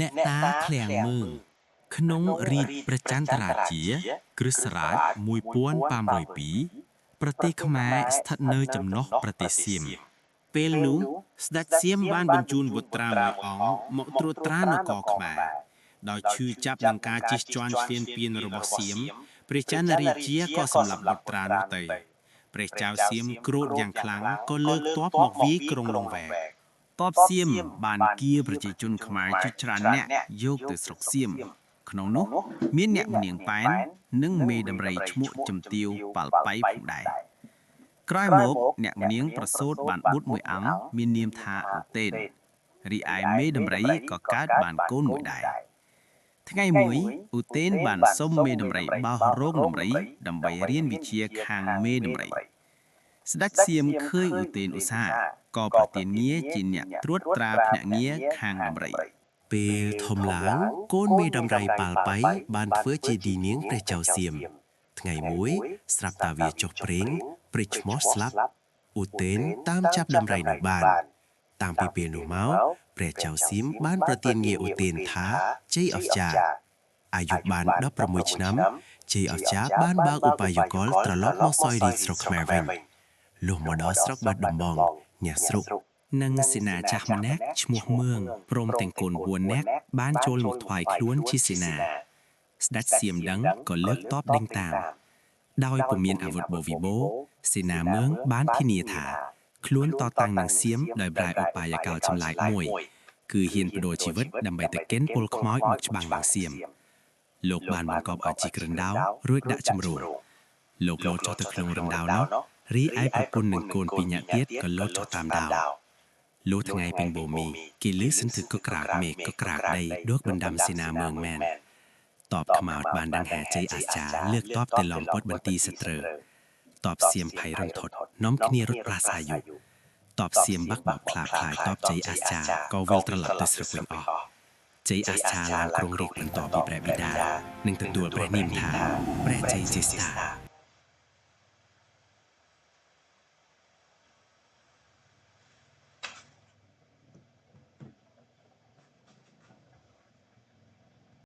អ្នកតាឃ្លាំងមឿងក្នុងរាជព្រះចន្ទរាជា គ្រិស្តសករាជ1502ប្រទេសខ្មែរស្ថិតនៅចំណុះប្រទេសសៀមពេលនោះស្ដេចសៀមបានបញ្ជូនបុត្រាមួយអង្គមកត្រួតត្រានគរខ្មែរដោយឈឺចាប់នឹងការជិះជាន់ឈ្លានពានរបស់សៀមព្រះចន្ទរាជាក៏សម្លាប់បុត្រានោះទៅព្រះចៅសៀមគ្រោធយ៉ាងខ្លាំងក៏លើកទ័ពមកវាយក្រុងលង្វែក តបសៀមបានគៀប្រជាជនខ្មែរជាច្រើនអ្នកយកទៅស្រុកសៀមក្នុងនោះមានអ្នកម្នាងប៉ែននិងមេដំរីឈ្មោះជំទាវប៉ាល់បៃផងដែរក្រោយមកអ្នកម្នាងប្រសូតបានបុត្រមួយអង្គមាននាមថាឧតេនរីឯមេដំរីក៏កើតបានកូនមួយដែរថ្ងៃមួយឧតេនបានសុំមេដំរីបោសរោងដំរីដើម្បីរៀនវិជ្ជាខាងមេដំរី ស្ដេចសៀមឃើញឧតេនឧស្សាហ៍ក៏ប្រទានងារជាអ្នកត្រួតត្រាភ្នាក់ងារខាងដំរី ពេលធំឡើងកូនមេដំរីប៉ាល់បៃបានធ្វើជាឌីនាងព្រះចៅសៀមថ្ងៃមួយស្រាប់តាវាចុះព្រេងព្រេចឈ្មោះស្លាប់ឧតេនតាមចាប់ដំរីនោះបាន តាំងពីពេលនោះមកព្រះចៅសៀមបានប្រទានងារឧតេនថាជ័យអស្ចារ្យអាយុបាន16ឆ្នាំជ័យអស្ចារ្យបានបើកឧបាយកលត្រឡប់មកសោយរាជស្រុកខ្មែរវិញលុះមកដល់ស្រុកបាត់ដំបងអ្នកស្រុក និងសេនាចាស់ម្នាក់ឈ្មោះមឿងព្រមទាំងកូន4នាក់បានចូលមកថ្វាយខ្លួនជាសេនាស្ដេចសៀមដឹងក៏លើកតបដេញតាម ដោយពុំមានអាវុធបវិបូរសេនាមឿងបានធានាថាខ្លួនតតាំងនឹងសៀមដោយប្រើឧបាយកលចម្លែកមួយ គឺហ៊ានបដូរជីវិតដើម្បីទៅកិនពលខ្មោចមកច្បាំងនឹងសៀមលោកបានបង្កប់ឲ្យជីករណ្ដៅរួចដាក់ជំរុំលោកលោតចុះទៅក្នុងរណ្ដៅនោះរីឯប្រពន្ធនិងកូនពីរនាក់ទៀតក៏លោតចុះតាមដាវ លុះថ្ងៃពេញបូមីគេលឺសន្ធឹកក៏ក្រាកមេឃក៏ក្រាកដីដូចបណ្ដាំសេនាមឿងមែនតបខ្មោចបានដឹងហាជ័យអស្ចារ្យលើកតបទៅឡំពត់បន្ទីសត្រូវតបសៀមភ័យរន្ធត់នាំគ្នារត់ប្រាសាយុតបសៀមបាក់បោកខ្លាបខ្លាយតបជ័យអស្ចារ្យក៏វិលត្រឡប់ទៅស្រុកវិញអស់ជ័យអស្ចារ្យឡើងគ្រងរាជបន្តពីព្រះបិតានិងទទួលព្រះនាមថាព្រះជ័យចេស្តា។